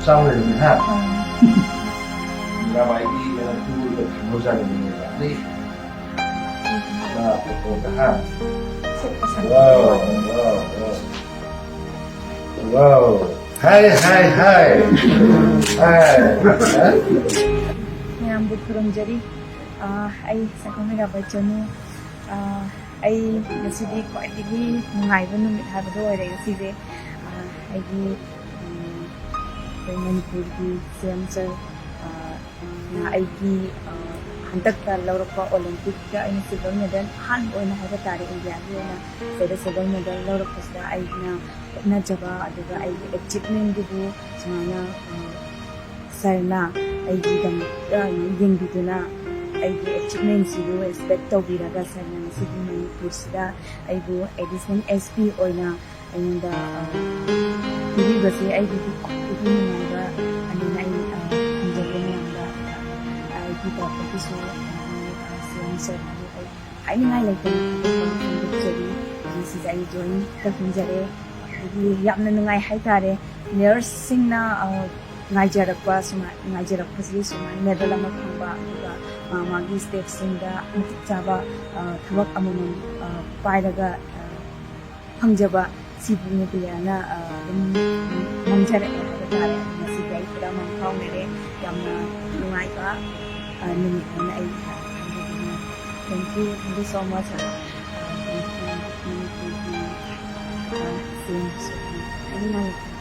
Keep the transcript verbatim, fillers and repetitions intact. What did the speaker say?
ꯆꯥꯎ ꯂꯩꯔꯝꯃꯦ, ꯍꯥ? ꯃꯤꯔꯥꯕꯥꯏꯒꯤ ꯀꯩꯅꯣ ꯇꯨꯔꯒ ꯊꯝꯕꯖꯥꯠꯅꯤ, ꯃꯤꯔꯥꯕꯥꯏ꯫ ꯃꯥ ꯑꯇꯣꯞꯄ, ꯍꯥ? ꯋꯥꯎ, ꯋꯥꯎ, ꯋꯥꯎ꯫ ꯋꯥꯎ꯫ ꯍꯥꯏ, ꯍꯥꯏ, ꯍꯥꯏ꯫ ꯍꯥꯏ꯫ ꯃꯌꯥꯝꯕꯨ ꯈꯨꯔꯨꯝꯖꯔꯤ꯫ ꯑꯥ, ꯑꯩ ꯁꯛꯈꯪ ꯃꯤꯔꯥꯕꯥꯏ ꯆꯅꯨ꯫ ꯑꯥ, ꯑꯩ ꯉꯁꯤꯗꯤ ꯈ꯭ꯋꯥꯏꯗꯒꯤ ꯅꯨꯡꯉꯥꯏꯕ ꯅꯨꯃꯤꯠ ꯍꯥꯏꯕꯗꯣ ꯑꯣꯏꯔꯦ ꯉꯁꯤꯁꯦ꯫ ꯑꯥ, ꯑꯩꯒꯤ, ꯎꯝ, ꯑꯩꯈꯣꯏ ꯃꯅꯤꯄꯨꯔꯒꯤ ꯁꯤ ꯑꯦꯝ ꯁꯔ, ꯑꯥ, ꯅ ꯑꯩꯒꯤ, ꯑꯥ, ꯍꯟꯗꯛꯇ ꯂꯧꯔꯛꯄ ꯑꯣꯂꯦꯝꯄꯤꯛꯇ ꯑꯩꯅ ꯁꯤꯜꯚꯔ ꯃꯦꯗꯜ ꯑꯍꯥꯟꯕ ꯑꯣꯏꯅ ꯍꯥꯏꯕ ꯇꯥꯔꯦ, ꯏꯟꯗꯤꯌꯥꯒꯤ ꯑꯣꯏꯅ ꯁꯤꯗ ꯁꯤꯜꯚꯔ ꯃꯦꯗꯜ ꯂꯧꯔꯛꯄꯁꯤꯗ ꯑꯩꯅ ꯍꯣꯠꯅꯖꯕ ꯑꯗꯨꯒ ꯑꯩꯒꯤ ꯑꯦꯆꯤꯞꯃꯦꯟꯗꯨꯕꯨ ꯁꯨꯃꯥꯏꯅ, ꯑꯥ, ꯁꯔꯅ ꯑꯩꯒꯤꯗꯃꯛꯇ ꯌꯦꯡꯕꯤꯗꯨꯅ ꯑꯩꯒꯤ ꯑꯦꯆꯤꯞꯃꯦꯟꯁꯤꯕꯨ ꯔꯦꯁꯄꯦꯛ ꯇꯧꯕꯤꯔꯒ ꯁꯔꯅ ꯉꯁꯤꯒꯤ ꯃꯅꯤꯄꯨꯔꯁꯤꯗ ꯑꯩꯕꯨ ꯑꯦꯗꯤꯁꯅꯦꯜ ꯑꯦꯁ ꯄꯤ ꯑꯣꯏꯅ ꯑꯩꯉꯣꯟꯗ, ꯑ, ꯄꯤꯕꯤꯕꯁꯦ ꯑꯩꯒꯤꯗꯤ ꯈ꯭ꯋꯥꯏꯗꯒꯤ ꯅꯨꯡꯉꯥꯏꯕ ꯑꯅꯤꯅ ꯑꯩ, ꯑ, ꯊꯝꯖꯒꯦ ꯃꯌꯥꯝꯗ꯫ ꯑꯩꯒꯤ ꯇꯔꯞꯇꯒꯤꯁꯨ ꯑꯩꯒꯤ, ꯑ, ꯁꯤ ꯑꯦꯝ ꯁꯔꯕꯨ ꯑꯩ ꯍꯥꯏꯅꯤꯡꯉꯥꯏ ꯂꯩꯇꯅ ꯊꯥꯒꯠꯄ ꯐꯣꯡꯗꯣꯛꯆꯔꯤ꯫ ꯉꯁꯤꯁꯦ ꯑꯩ ꯖꯣꯏꯟ ꯇꯧꯁꯤꯟꯖꯔꯦ꯫ ꯑꯗꯒꯤ ꯌꯥꯝꯅ ꯅꯨꯡꯉꯥꯏ ꯍꯥꯏꯇꯥꯔꯦ꯫ ꯄ꯭ꯂꯦꯌꯔꯁꯤꯡꯅ, ꯑ, ꯉꯥꯏꯖꯔꯛꯄ ꯁꯨꯃꯥꯏ-, ꯉꯥꯏꯖꯔꯛꯄꯁꯤ ꯁꯨꯃꯥꯏꯅ ꯃꯦꯗꯜ ꯑꯃ ꯐꯪꯕ, ꯑꯗꯨꯒ ꯃꯥ ꯃꯥꯒꯤ ꯁ꯭ꯇꯦꯠꯁꯤꯡꯗ ꯃꯇꯤꯛ ꯆꯥꯕ, ꯑ, ꯊꯕꯛ ꯑꯃꯃꯝ, ꯑ, ꯄꯥꯏꯔꯒ, ꯑ, ꯐꯪꯖꯕ ꯁꯤꯕꯨ ꯄ꯭ꯂꯦꯌꯔꯅ, ꯑ, ꯑꯗꯨꯝ ꯃꯥꯡꯖꯔꯛꯑꯦ ꯍꯥꯏꯕ ꯇꯥꯔꯦ꯫ ꯉꯁꯤꯗꯤ ꯑꯩ ꯄꯨꯔꯥ ꯃꯪ ꯐꯥꯎꯅꯔꯦ꯫ ꯌꯥꯝꯅ ꯅꯨꯡꯉꯥꯏꯕ, ꯑ, ꯅꯨꯃꯤꯠ ꯑꯃ ꯑꯩ, ꯑ, ꯍꯥꯏꯖꯅꯤꯡꯉꯤ꯫ Thank you, thank you so much, ꯑ, ꯑ, thank you, ꯃꯅꯤꯄꯨꯔꯒꯤ, ꯑ, ꯁꯤ ꯑꯦꯝ ꯁꯔ꯫ ꯍꯥꯏꯅꯤꯡꯉꯥꯏ ꯂꯩꯇꯦ꯫